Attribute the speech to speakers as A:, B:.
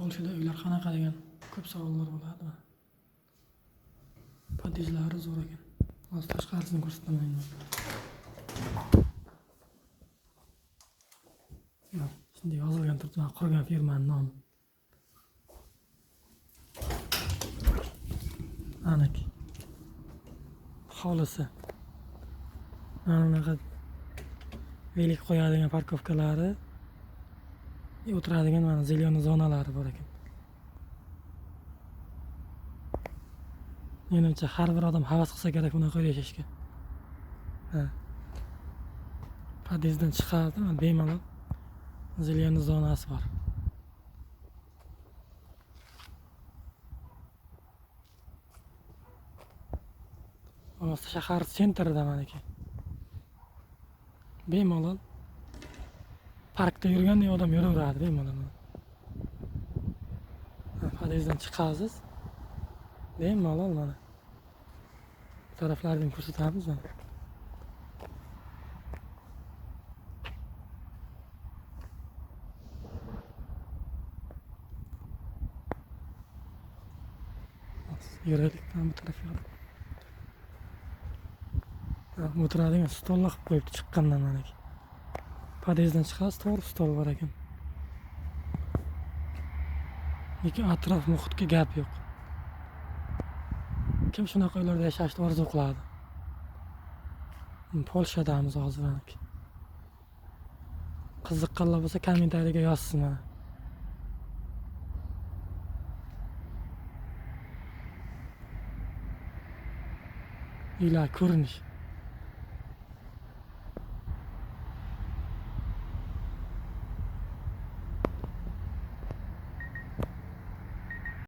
A: Polshada uylar qanaqa degan ko'p savollar bo'ladi. Podyezdlari zo'r ekan. Hozir tashqarisini ko'rsataman endi. Mana shunday yozilgan turibdi, mana qurgan firmani nomi. Anaki. Hovlisi. Mana bunaqa velik qo'yadigan parkovkalari, o'tiradigan mana зелёный zonalari bor ekan. Menimcha har bir odam havas qilsa kerak bunaqa uyda yashashga. Ha. Podyezddan chiqadi, mana bemalol зелёный zonasi bor. Hozir shahar sentrida maniki. Bemalol parkda yurgandek odam yuraveradi bemalol. Ha, podyezddan chiqasiz. Bemalol mana. Bu taraflarni ham ko'rsatamiz mana. Yuraylik mana bu tarafga qarab. Ha, o'tiradigan stollar qilib qo'yibdi chiqqandan maniki. Podyezddan chiqasiz, to'g'ri stol bor ekan. Lekin atrof muhitga gap yo'q. Kim shunaqa uylarda yashashni orzu qiladi? Polshadamiz hozir maniki. Qiziqqanlar bo'lsa kommentariyaga yozsin mana. Uylar ko'rinish.